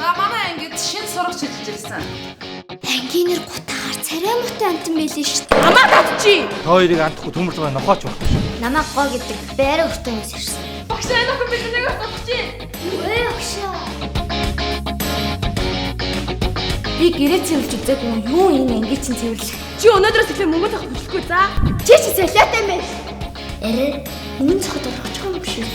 За, манай ангид шинэ сурагч хэлж ирсэн. Ангийн нэр гутаагаар царай муутай амтан байлээ шүү дээ. Амаа татчи. Та хоёрыг андахгүй төмөр зугаа нохооч байхгүй шүү. Намайг гоо гэдэг байраа өртөөс ирсэн. Багш, энэ охин бид нэг татчих. Өө, огшоо. Би гэрээ цэвэрлж үзээгүй юм. Юу энэ анги чинь цэвэрлэх? Чи өнөөдрөөс эхлэн мөнгө авах хүчлэхгүй за. Чи чи солиотой юм байна. Арай өмнө цохот орчих юм биш үү?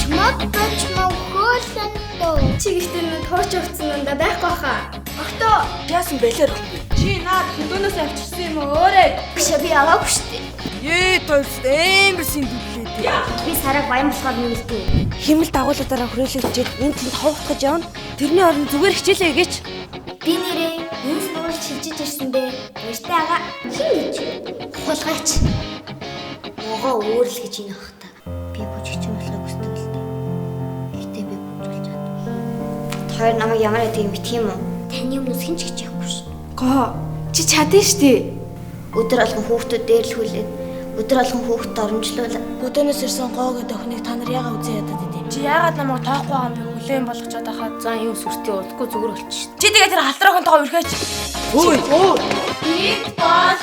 Чмод бачмаа хөөлөн дөө. Чи гэхдээ минь тууч явцсан надаа байхгүй хаа. Огтоо. Яасан бэлэр охин. Чи наад хөдөөнөөс авчирсан юм уу? Өөрөө. Багшаа, би аваагүй шүү дээ. Ээ, тойлс амар синдүүллээ дээ. Би сараг баян болохоор нэмэлтээ. Химэл дагуулуудаараа хүрээлэгчээд энэ тэнд ховтгож явна. Тэрний оронд зүгээр хичээлээ гэж. Би нэрээ энэ сургууль шилжиж ирсэн дээ. Баяртай ага. Хин гэж? Хулгайч. Могоо өөр л гэж энэ хах та. Би бүжигчин болохыг хүсдэг л дээ. Гэтэ би бүжгэлж чадахгүй. Хоёр намайг ямар гэдэг юм битгий юм уу? Таны өмнөөс хэн ч гэж явахгүй шин. Гоо. Чи чадна шүү дээ. Өдөр болгон хүүхдүүд дээрлэхүүлээд, өдөр болгон хүүхдэд оромжлуул. Өдөөнөөс ирсэн гоо гэдэг охиныг та нар яагаад үзэн ядаад идэв? Чи яагаад намайг тоохгүй байгаа юм бэ? Хүлээн болгочоод хахад. За, юм сүртэй удахгүй зүгээр болчих шин. Чи тэгээ тэр халтраа охинтойгоо өрхөөч. Ой. Бид бол